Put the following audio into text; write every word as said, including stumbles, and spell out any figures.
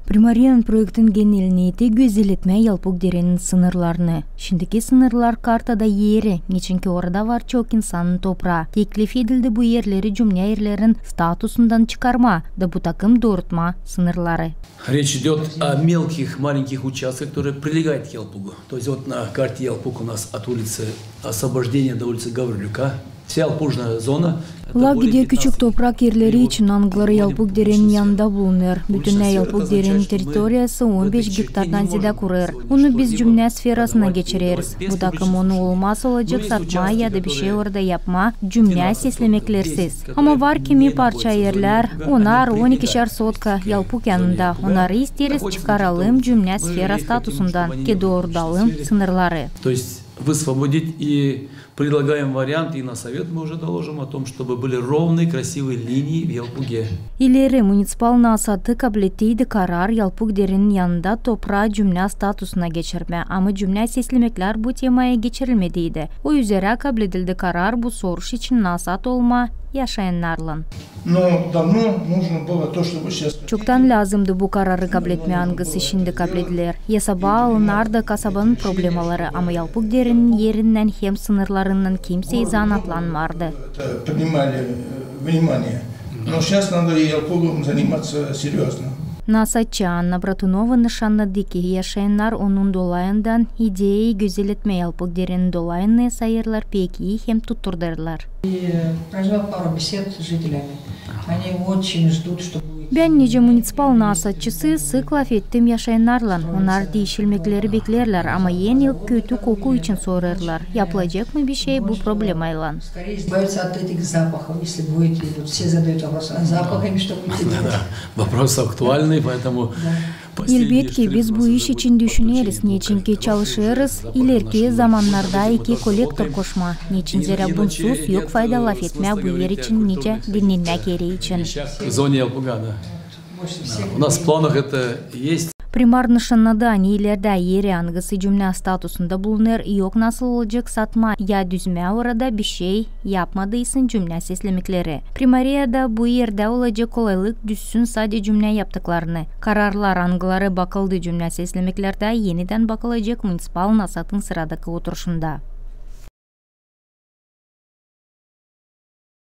Primariyanın proektin genel neeti gözeletmää Yalpuk derenin sınırlarını. Şindiki sınırlar kartada eeri, neçinki orada var çok insanın topraa. Teklif edildi bu erleri cümnä erlerin statusundan çıkarmaa da bu takım doorutmaa sınırları. Речь идёт о мелких, маленьких участках, которые прилегают к Ялпугу. То есть вот на карте Ялпуг у нас от улицы Освобождения до улицы Гаврилюка. Вся Ялпужная зона. Laf gider küçük toprak erleri için, angıları Yalpuk derenin yanında bulunêr. Bütünnä Yalpuk derenin territoriyası on beş gektardan zeedä kurêr. Onu biz cümnä sferasına geçireriz. Bu takım onu olmaz olacek satmaa ya da bişey orada yapmaa cümnä seslemeklersiz. Ama var kimi parça erlär, onnar on ikişer sotka Yalpuk yanında. Onnarı isteeriz çıkaralım cümnä sfera statusundan, ki doorudalım sınırları. То есть высвободить и предлагаем вариант, и на совет мы уже доложим о том, чтобы были ровные, красивые линии в Ялпуге. İleri municipal nasatı kablettiydi karar Yalpuk derenin yanında topraa cümnä statusuna geçirmää, ama cümnä seslemeklär bu temaya geçirilmediydi. O üzerä kabledildi karar bu soruş için nasat olmaa yaşayannarlan. Но давно нужно было то, что вы сейчас хотите. Çoktan lääzımdı bu kararı kabletmää, angısı şindi kablediler. Esaba alınardı kasabanın problemaları, ama Yalpuk derenin eerinnän hem sınırlarınnan kimsey zanaatlanmardı. Это принимали, э, внимание. Но сейчас надо и Ялпугом заниматься серьёзно. Nasatçı Anna Bratunova nışannadı, ki yaşayannar onun dolayından ideeyayı gözeletmää Yalpuk derenin dolayını sayêrlar pek ii hem tutturdêrlar. И провёл пару бесед с жителями. Они очень ждут, чтобы уйти. Bän nicä municipal nasatçısı sık lafettim yaşayannarlan. Onnar diişilmekleri bekleerlär, ama en ilk kötü koku için sorêrlar, yapılacek mı bişey bu problemaylan. Скорее избавиться от этих запахов, если будете, вот все задают вопрос, а запахами что будете делать? Да, вопрос актуальный, поэтому последние четыре года уже будет подключение двух коллекторов. Elbetki, biz bu iş için düşüneriz, neçinki çalışêrız ilerki zamannarda iki kolektor koşmaa. Neçin zerä bunsuz yok fayda lafetmää bu er için, nicä dinnenmäk eri için. К зоне Ялпуга, да. У нас в планах это есть. Primar nışannadı, ani ilerdä eri, angısı cümnä statusunda bulunêr, yok nasıl olacek satmaa ya düzmää orada bişey yapmadıysın cümnä seslemekleri. Primariyada bu erdä olacek kolaylık düzsün sade cümnä yaptıklarını. Kararlar, angıları bakıldı cümnä seslemeklerdä, enidän bakılacek municipal nasatın sıradakı oturuşunda.